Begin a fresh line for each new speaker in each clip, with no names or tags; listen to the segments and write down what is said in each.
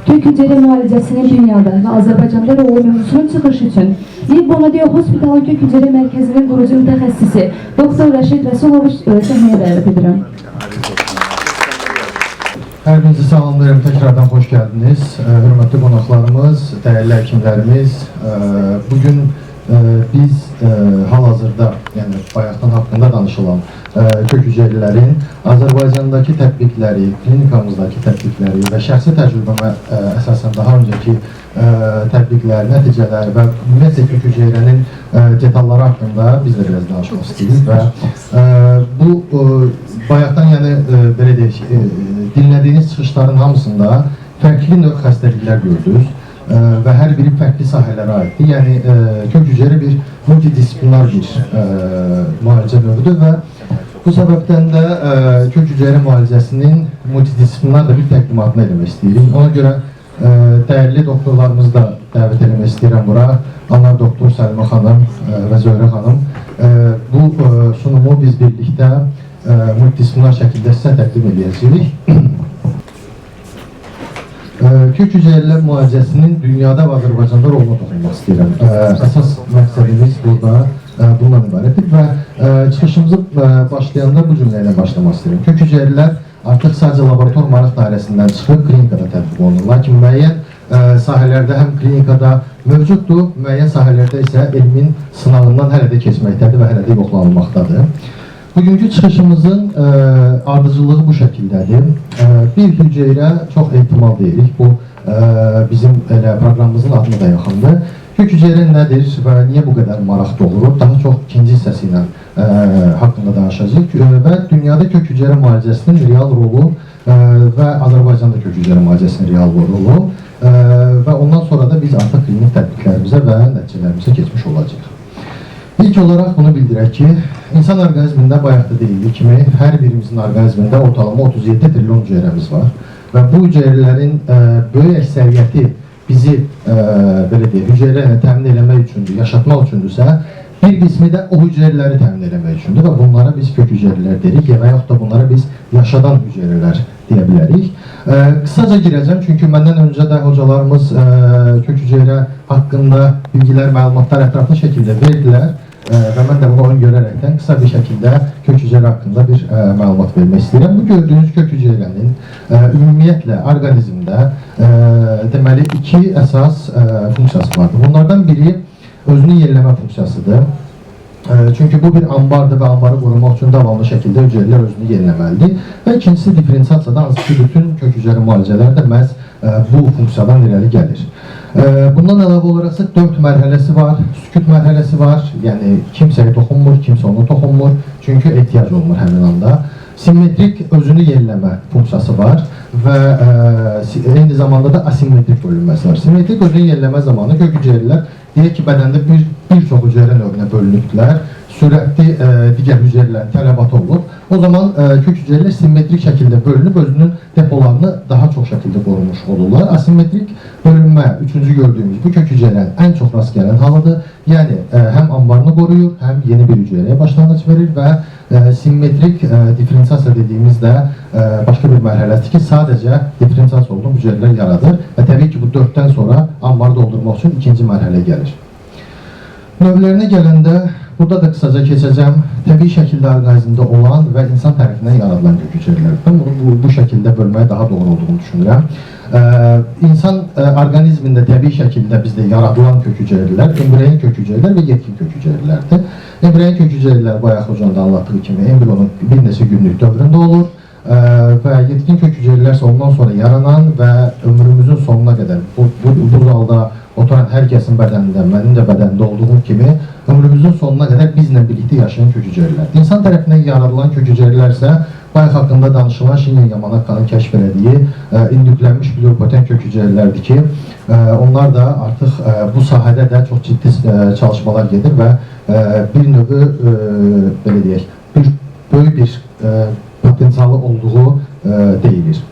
Kök hüceyrə müalicəsinin dünyada və Azərbaycanda rolu mövzusunun çıxışı üçün Liv Bonadeo Hospitalın Kök Hüceyrə Mərkəzinin qurucu mütəxəssisi Doktor Rəşid Rəsulovu səhnəyə dəvət edirəm.
Hər birinizi salamlayıram, tekrardan xoş gəldiniz. Hörmətli qonaqlarımız, dəyərli həkimlərimiz, bugün biz hal-hazırda, yəni bayaqdan haqqında danışılan kök hüceyrələrin Azərbaycandakı tətbiqləri, klinikamızdakı tətbiqləri və şəxsi təcrübəmə əsasən daha öncəki tətbiqlər, nəticələr və ümumiyyətlə kök hüceyrənin detalları haqqında biz də biraz danışmaq istəyirik və bu bayaqdan, yəni belə deyək, dinlədiyiniz çıxışların hamısında fərqli növ xəstəliklər gördünüz və hər biri fərqli sahələrə aiddir. Yəni kök hüceyrə bir multidisiplinar bir müalicə növüdür və bu səbəbdən də kök hüceyrə müalicəsinin multidisiplinar da bir təqdimatını eləmək istəyirik. Ona görə dəyərli doktorlarımızı da dəvət eləmək istəyirəm bura. Anar doktor Səlimə xanım və Zöhrə xanım. Bu sunumu biz birlikdə multidisiplinar şəkildə sizə təqdim edəcəyik. Kök hüceyrələr müalicəsinin dünyada və Azərbaycanda roluna toxunmaq istəyirəm. Əsas məqsədimiz burada bundan ibarətdir və çıxışımızı başlayanda bu cümlə ilə başlamaq istəyirəm. Kök hüceyrələr artıq sadəcə laborator maraq dairəsindən çıxıb klinikada tətbiq olunur. Lakin müəyyən sahələrdə həm klinikada mövcuddur, müəyyən sahələrdə isə elmin sınağından hələ də keçməkdədir və hələ də yoxlanılmaqdadır. Bugünkü çıxışımızın ardıcıllığı bu şəkildədir. Bir hüceyrə çox ehtimal deyirik. Bu bizim elə proqramımızın adına da yaxındır. Kök hüceyrə nədir və niyə bu qədər maraq doğurur? Daha çox ikinci hissəsi ilə haqqında danışacağıq və dünyada kök hüceyrə müalicəsinin real rolu və Azərbaycanda kök hüceyrə müalicəsinin real rolu və ondan sonra da biz artıq klinik tətbiqlərimizə və nəticələrimizə keçmiş olacağıq. İlk olaraq bunu bildirək ki, insan orqanizmində bayaq da deyildiyi kimi hər birimizin orqanizmində ortalama 37 trilyon hüceyrəmiz var və bu hüceyrələrin böyük əksəriyyəti bizi belə deyək, hüceyrə ilə təmin eləmək üçündür, yaşatmaq üçündürsə, bir qismi də o hüceyrələri təmin eləmək üçündür və bunlara biz kök hüceyrələr deyirik və yaxud da bunlara biz yaşadan hüceyrələr deyə bilərik. Qısaca girəcəm, çünki məndən öncə də hocalarımız kök hüceyrə haqqında bilgilər, məlumatlar ətraflı şəkildə verdilər. Və mən də bunu öngörərəkdən qısa bir şəkildə kök hüceyrə haqqında bir məlumat vermək istəyirəm. Bu gördüyünüz kök hüceyrənin ümumiyyətlə orqanizmdə deməli iki əsas funksiyası vardır. Bunlardan biri özünü yeniləmə funksiyasıdır. Çünki bu bir ambardır və ambarı qorumaq üçün davamlı şəkildə hüceyrələr özünü yeniləməlidir. Və ikincisi diferensiasiyada, hansı ki bütün kök hüceyrə müalicələri də məhz bu funksiyadan irəli gəlir. Bundan əlavə olaraq isə 4 mərhələsi var. Sükut mərhələsi var. Yəni kimsəyə toxunmur, kimsə ona toxunmur. Çünki ehtiyac olunur həmin anda. Simmetrik özünü yeniləmə funksiyası var və eyni zamanda da asimetrik bölünməsi var. Simmetrik özünü yeniləmə zamanı kök hüceyrələr deyək ki, bədəndə bir çox hüceyrə növünə bölünübdülər. Sürətli digər hüceyrələrin tələbatı olur. O zaman kök hüceyrələr simmetrik şəkildə bölünüb özünün depolarını daha çox şəkildə qorumuş olurlar. Asimetrik bölünmə, üçüncü gördüyümüz bu kök hüceyrələrin ən çox rast gələn halıdır. Yəni həm ambarını qoruyur, həm yeni bir hüceyrəyə başlanğıc verir və simmetrik diferensiasiya dediyimiz də başqa bir mərhələdir ki, sadəcə diferensiasiya olduğu hüceyrələr yaradır və təbii ki, bu 4-dən sonra ambarı doldurmaq üçün ikinci mərhələ gəlir. Növlərinə gələndə burada da qısaca keçəcəm. Təbii şəkildə orqanizmdə olan və insan tərəfindən yaradılan kök hüceyrələr. Mən bunu bu şəkildə bölməyə daha doğru olduğunu düşünürəm. İnsan orqanizmində təbii şəkildə bizdə yaradılan kök hüceyrələr, embrion kök hüceyrələr və yetkin kök hüceyrələrdir. Embrion kök hüceyrələr bayaq hocam da anlattığı kimi embrionun bir neçə günlük dövründə olur. Və yetkin kök hüceyrələr isə ondan sonra yaranan və ömrümüzün sonuna qədər bu zalda oturan hər kəsin bədənində, mənim də bədənimdə olduğum kimi ömrümüzün sonuna qədər bizlə birlikdə yaşayan kök hüceyrələr. İnsan tərəfindən yaradılan kök hüceyrələr isə bayaq haqqında danışılan Shinya Yamanaka'nın kəşf elədiyi indüklənmiş pluripotent kök hüceyrələrdir ki, onlar da artıq bu sahədə də çox ciddi çalışmalar gedir və bir növü belə deyək, bir böyük bir potensialı olduğu deyilir.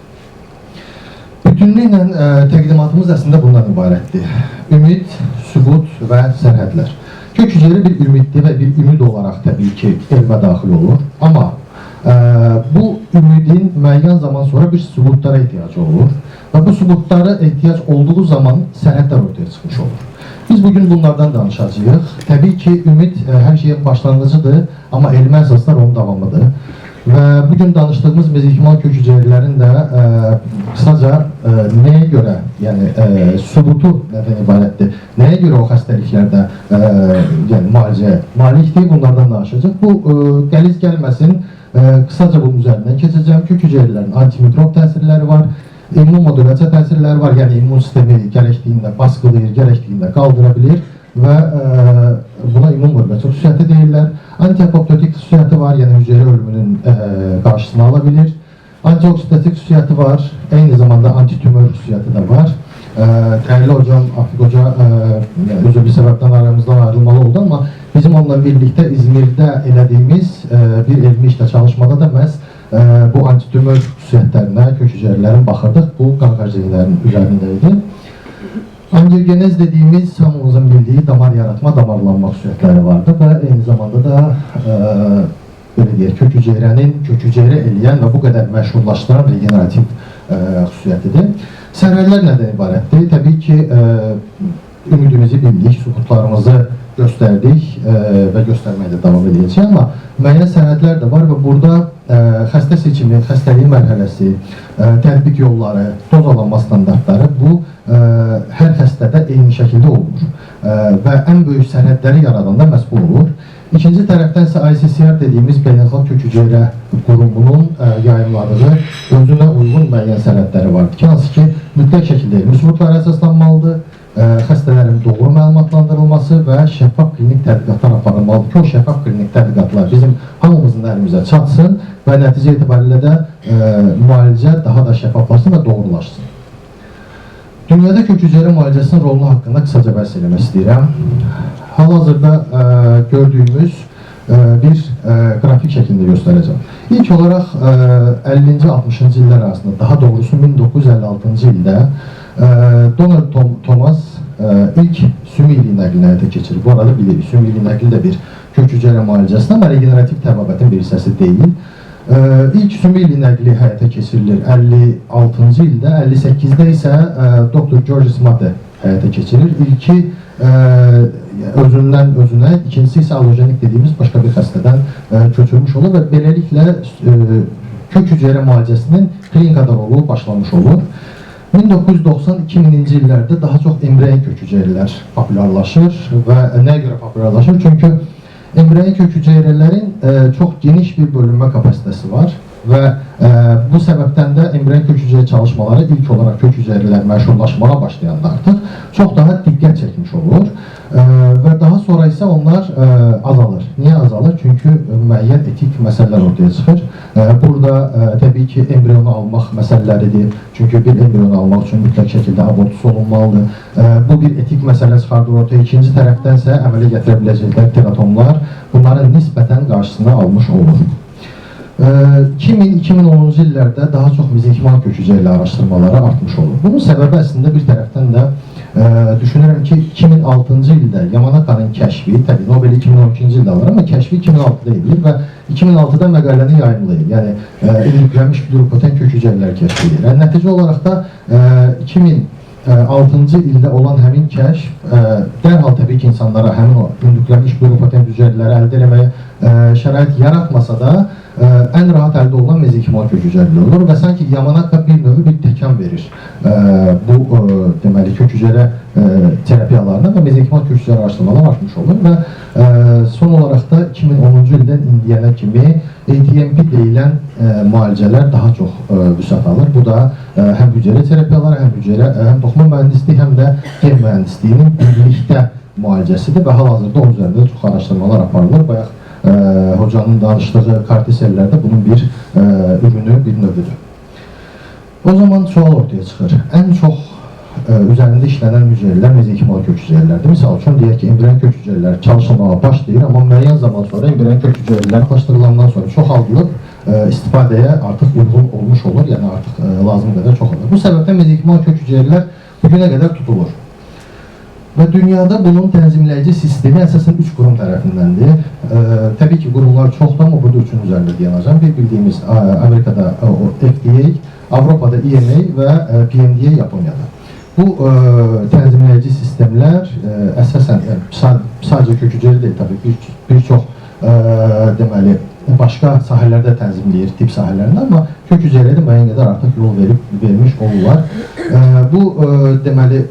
Bütünlüklə təqdimatımız əslində bundan ibarətdir. Ümid, sübut və sərhədlər. Kök hüceyrə bir ümiddir və bir ümid olaraq təbii ki, elmə daxil olur. Amma Bu ümidin müəyyən zaman sonra bir sübutlara ehtiyacı olur və bu sübutlara ehtiyac olduğu zaman sərhədlər ortaya çıxmış olur. Biz bugün bunlardan danışacağıq. Təbii ki, ümid hər şeyin başlanğıcıdır, amma elmi əsaslar onun davamıdır. Və bugün danışdığımız mezenkimal kök hüceyrələrin də qısaca nəyə görə, yəni sübutu nədən ibarətdir, nəyə görə o xəstəliklərdə yəni müalicəyə malikdir, bunlardan danışacağıq. Bu qəliz gəlməsin, qısaca bunun üzərindən keçəcəm. Kök hüceyrələrin antimikrob təsirləri var, immun modulyasiya təsirləri var, yəni immun sistemi gərəkdiyində baskılayır, gərəkdiyində qaldıra bilir və buna immun modulyasiya xüsusiyyəti deyirlər. Antiapoptotik xüsusiyyəti var, yəni hüceyrə ölümünün qarşısını ala bilir. Antioksidativ xüsusiyyəti var, eyni zamanda antitümör xüsusiyyəti də var. Dəyərli hocam, Afiq Hoca üzrlü səbəbdən aramızdan ayrılmalı oldu, amma bizim onunla birlikdə İzmirdə elədiyimiz bir elmi işlə çalışmada da məhz bu antitümör xüsusiyyətlərinə, kök hüceyrələrin baxırdıq. Bu qan xərcliklərinin üzərində idi. Angiogenez dediyimiz hamımızın bildiyi damar yaratma, damarlanma xüsusiyyətləri vardı və eyni zamanda da belə deyək, kök hüceyrənin kök hüceyrə eləyən və bu qədər məşhurlaşdıran regenerativ xüsusiyyətidir. Sərhədlər nədən ibarətdir? Təbii ki, ümidimizi bildik, sübutlarımızı göstərdik və göstərməyə də davam edəcəyik, amma müəyyən sərhədlər də var və burada xəstə seçimi, xəstəliyin mərhələsi, tətbiq yolları, dozalanma standartları bu hər xəstədə eyni şəkildə olmur və ən böyük sərhədləri yaradanda məhz bu olur. İkinci tərəfdən isə ICCR dediyimiz beynəlxalq kök hüceyrə qurumunun yayımladığı özünə uyğun müəyyən sərhədləri vardır ki, hansı ki mütləq şəkildə elmi sübutlara əsaslanmalıdır, xəstələrin doğru məlumatlandırılması və şəffaf klinik tədqiqatlar aparılmalıdır ki, o şəffaf klinik tədqiqatlar bizim hamımızın əlimizə çatsın və nəticə itibarilə də müalicə daha da şəffaflaşsın və doğrulaşsın. Dünyada kök hüceyrə müalicəsinin rolunu haqqında qısaca bəhs eləmək istəyirəm. Hal-hazırda gördüyümüz bir qrafik şəklində göstərəcəm. İlk olaraq 50-ci 60-cı illər arasında, daha doğrusu 1956-cı ildə Donald Thomas ilk sümük iliyi nəqlini həyata keçirir. Bu arada bilirik, sümük iliyi nəqli də bir kök hüceyrə müalicəsidir, amma regenerativ təbabətin bir hissəsi deyil. İlk sümük iliyi nəqli həyata keçirilir 56-cı ildə, 58-də isə Dr. George Smith həyata keçirir. İlki özündən özünə, ikincisi isə allogenik dediyimiz başqa bir xəstədən köçürmüş olur və beləliklə kök hüceyrə müalicəsinin klinikada rolu başlamış olur. 1990-2000-ci illərdə daha çox embrion kök hüceyrələr populyarlaşır və nəyə görə populyarlaşır? Çünki embrion kök hüceyrələrin çox geniş bir bölünmə kapasitəsi var və bu səbəbdən də embrion kök hüceyrə çalışmaları ilk olaraq kök hüceyrələr məşhurlaşmağa başlayanda artıq çox daha diqqət çəkmiş olur və daha sonra isə onlar azalır. Niyə azalır? Çünki müəyyən etik məsələlər ortaya çıxır. Burada təbii ki, embrionu almaq məsələləridir. Çünki bir embrionu almaq üçün mütləq şəkildə abortus olunmalıdır. Bu bir etik məsələ çıxardır ortaya. İkinci tərəfdənsə əmələ gətirə biləcəkləri teratomlar bunların nisbətən qarşısını almış olur. 2000-2010-cu illərdə daha çox mezenkimal kök hüceyrəli araşdırmaları artmış olur. Bunun səbəbi əslində bir tərəfdən də düşünürəm ki, 2006-cı ildə Yamanaka'nın kəşfi, təbii Nobel 2012-ci ildə alır, amma kəşfi 2006-da edilir və 2006-da məqaləni yayımlayır. Yəni indüklənmiş pluripotent kök hüceyrələr kəşf edilir. Yəni, nəticə olaraq da 2006-cı ildə olan həmin kəşf dərhal təbii ki, insanlara həmin o indüklənmiş pluripotent hüceyrələri əldə eləməyə şərait yaratmasa da ən rahat əldə olunan mezenkimal kök hüceyrələri olur və sanki Yamanaka bir növ bir təkan verir bu deməli kök hüceyrə terapiyalarına və mezenkimal kök hüceyrə araşdırmalar artmış olur və son olaraq da 2010-cu ildən indiyənə kimi ATMP deyilən müalicələr daha çox vüsət alır. Bu da həm hüceyrə terapiyaları, həm hüceyrə, həm toxuma mühəndisliyi, həm də gen mühəndisliyinin birlikdə müalicəsidir və hal-hazırda onun üzərində çox araşdırmalar aparılır. Bayaq hocanın danışdığı CAR-T-sellər də bunun bir ürünü, bir növüdür. O zaman sual ortaya çıxır. Ən çox üzərində işlənən hüceyrələr mezenkimal kök hüceyrələrdir. Misal üçün, deyək ki, embrion kök hüceyrələri çalışılmağa başlayır, amma müəyyən zaman sonra embrion kök hüceyrələr araşdırılandan sonra çoxaldılıb istifadəyə artıq uyğun olmuş olur, yəni artıq lazım qədər çoxalır. Bu səbəbdən mezenkimal kök hüceyrələr bugünə qədər tutulur. Və dünyada bunun tənzimləyici sistemi əsasən 3 qurum tərəfindəndir. Təbii ki, qurumlar çoxdur, amma burada üçün üzərində dayanacağam. Bir bildiyimiz Amerikada FDA, Avropada EMA və PMDA Yaponiyada. Bu tənzimləyici sistemlər əsasən sadəcə kök hüceyrə deyil, təbii bir çox deməli başqa sahələrdə tənzimləyir, tibb sahələrində, amma kök hüceyrəyə də müəyyən qədər artıq yol vermiş olurlar. Bu deməli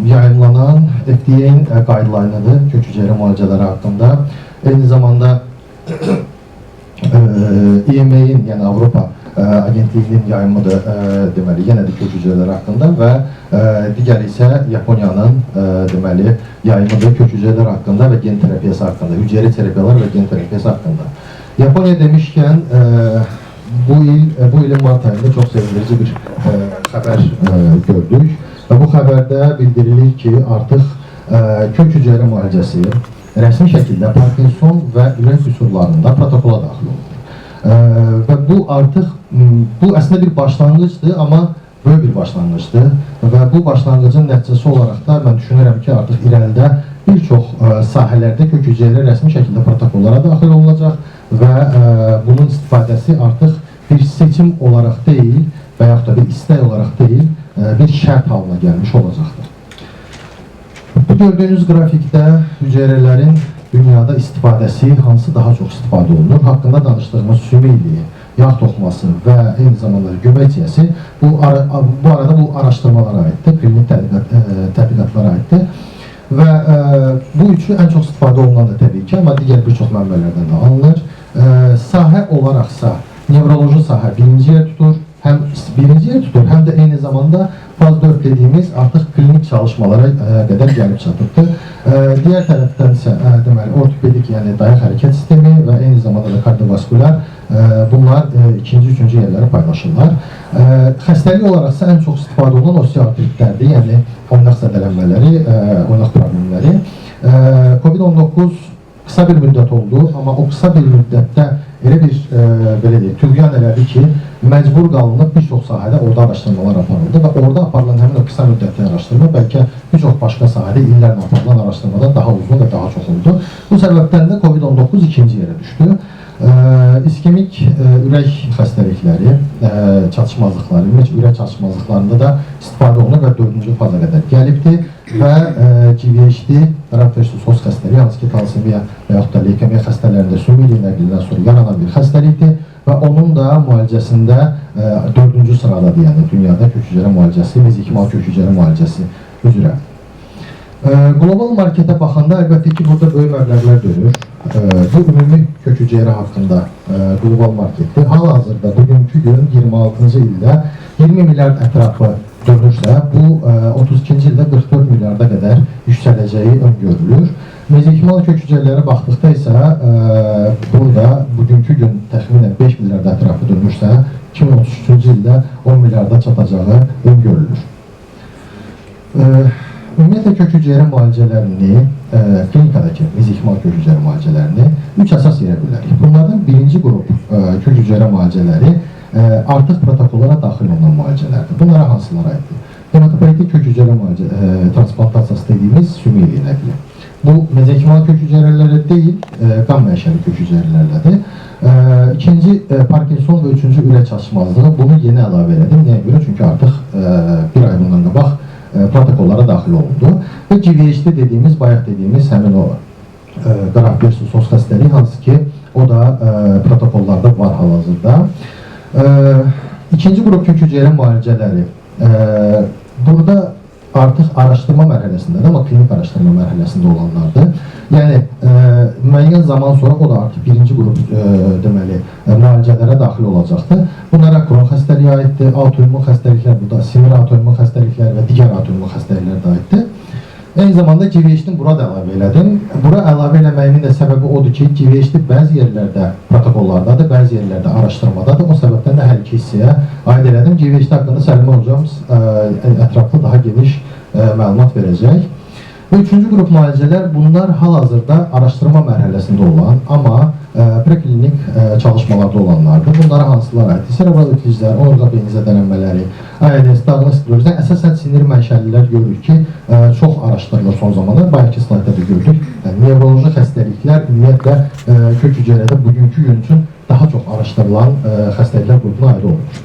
yayımlanan FDA-nin guideline-ıdır kök hüceyrə müalicələri haqqında. Eyni zamanda EMA-nin, yəni Avropa Agentliyinin yayımıdır, deməli yenə də kök hüceyrələr haqqında və digəri isə Yaponiyanın deməli yayımıdır kök hüceyrələr haqqında və gen terapiyası haqqında, hüceyrə terapiyalar və gen terapiyası haqqında. Yaponiya demişkən bu ilin mart ayında çox sevindirici bir xəbər gördük. Və bu xəbərdə bildirilir ki, artıq kök hüceyrə müalicəsi rəsmi şəkildə Parkinson və ürək qüsurlarında protokola daxil olunur. Və bu artıq, bu əslində bir başlanğıcdır, amma böyük bir başlanğıcdır. Və bu başlanğıcın nəticəsi olaraq da mən düşünürəm ki, artıq irəlidə bir çox sahələrdə kök hüceyrə rəsmi şəkildə protokollara daxil olunacaq və bunun istifadəsi artıq bir seçim olaraq deyil və yaxud da bir istək olaraq deyil, bir şərt halına gəlmiş olacaqdır. Bu gördüyünüz qrafikdə hüceyrələrin dünyada istifadəsi, hansı daha çox istifadə olunur, haqqında danışdığımız sümük, yağ toxuması və eyni zamanda göbək ciyəsi bu arada bu araşdırmalara aiddir, klinik tədqiqatlara aiddir. Və bu üçü ən çox istifadə olunan da təbii ki, amma digər bir çox mənbələrdən də alınır. Sahə olaraqsa nevroloji sahə birinci yer tutur, həm birinci yer tutur, həm də eyni zamanda faz 4 dediyimiz artıq klinik çalışmalara qədər gəlib çatıbdır. Digər tərəfdən isə deməli ortopedik, yəni dayaq hərəkət sistemi və eyni zamanda da kardiovaskulyar, bunlar ikinci, üçüncü yerləri paylaşırlar. Xəstəlik olaraqsa ən çox istifadə olunan osteoartritlərdir, yəni oynaq zədələnmələri, oynaq problemləri. Covid-19 qısa bir müddət oldu, amma o qısa bir müddətdə elə bir belə deyək, tüğyan elədi ki, məcbur qalınıb bir çox sahədə orada araşdırmalar aparıldı və orada aparılan həmin o qısa müddətli araşdırma bəlkə bir çox başqa sahədə illərlə aparılan araşdırmadan daha uzun və daha çox oldu. Bu səbəbdən də Covid-19 ikinci yerə düşdü. İskemik ürək xəstəlikləri, çatışmazlıqları, ümumiyyətcə ürək çatışmazlıqlarında da istifadə olunur və dördüncü faza qədər gəlibdir və GVHD, graft-versus-host xəstəliyi, hansı ki talasemiya və yaxud da leykemiya xəstələrində sümük nəqlindən sonra yaranan bir xəstəlikdir və onun da müalicəsində dördüncü sıradadır, yəni dünyada kök hüceyrə müalicəsi, mezikimal kök hüceyrə müalicəsi üzrə. Qlobal marketə baxanda əlbəttə ki, burada böyük məbləğlər dönür. Bu ümumi kök hüceyrə haqqında qlobal marketdir. Hal-hazırda bugünkü gün 26-cı ildə 20 milyard ətrafı dönürsə, bu 32-ci ildə 44 milyarda qədər yüksələcəyi öngörülür. Mezikimal kök hüceyrələrə baxdıqda isə burada bugünkü gün təxminən 5 milyard ətrafı dönürsə, 2033-cü ildə 10 milyarda çatacağı öngörülür. Ümumiyyətlə kök hüceyrə müalicələrini, klinikadakı mezikimal kök hüceyrə müalicələrini 3 əsas yerə bölərik. Bunlardan birinci qrup kök hüceyrə müalicələri artıq protokollara daxil olunan müalicələrdir. Bunlara hansılara aiddir? Hematopoietik kök hüceyrə transplantasiyası dediyimiz sümük nəqli. Bu mezikimal kök hüceyrələrlə deyil, qan mənşəli kök hüceyrələrlədir. İkinci Parkinson və üçüncü ürək çatışmazlığı, bunu yeni əlavə elədim. Nəyə görə? Çünki artıq bir ay bundan qabaq protokollara daxil olundu. Və GVHD dediyimiz, bayaq dediyimiz həmin o graft-versus-host xəstəliyi, hansı ki, o da protokollarda var hal-hazırda. İkinci qrup kök hüceyrə müalicələri. Burada artıq araşdırma mərhələsindədir, amma klinik araşdırma mərhələsində olanlardır. Yəni, müəyyən zaman sonra o da artıq birinci qrup deməli, müalicələrə daxil olacaqdır. Bunlara Kron xəstəliyi aiddir, autoimmun xəstəliklər, burada sinir autoimmun xəstəliklər və digər autoimmun xəstəliklər də aiddir. Eyni zamanda GVHD-ni bura da əlavə elədim. Bura əlavə eləməyimin də səbəbi odur ki, GVHD bəzi yerlərdə protokollardadır, bəzi yerlərdə araşdırmadadır. O səbəbdən də hər iki hissəyə aid elədim. GVHD haqqında Səlimə hocam ətraflı daha geniş məlumat verəcək. Və üçüncü qrup müalicələr, bunlar hal-hazırda araşdırma mərhələsində olan, amma preklinik çalışmalarda olanlardır. Bunlara hansılar aiddir? Serebral ötücülər, onurğa beyin zədələnmələri, ALS, dağılma sklerozdan əsasən sinir mənşəlilər görürük ki, çox araşdırılır son zamanlar. Bayaqki slaydda da gördük. Yəni, nevroloji xəstəliklər ümumiyyətlə kök hüceyrədə bugünkü gün üçün daha çox araşdırılan xəstəliklər qrupuna aid olunur.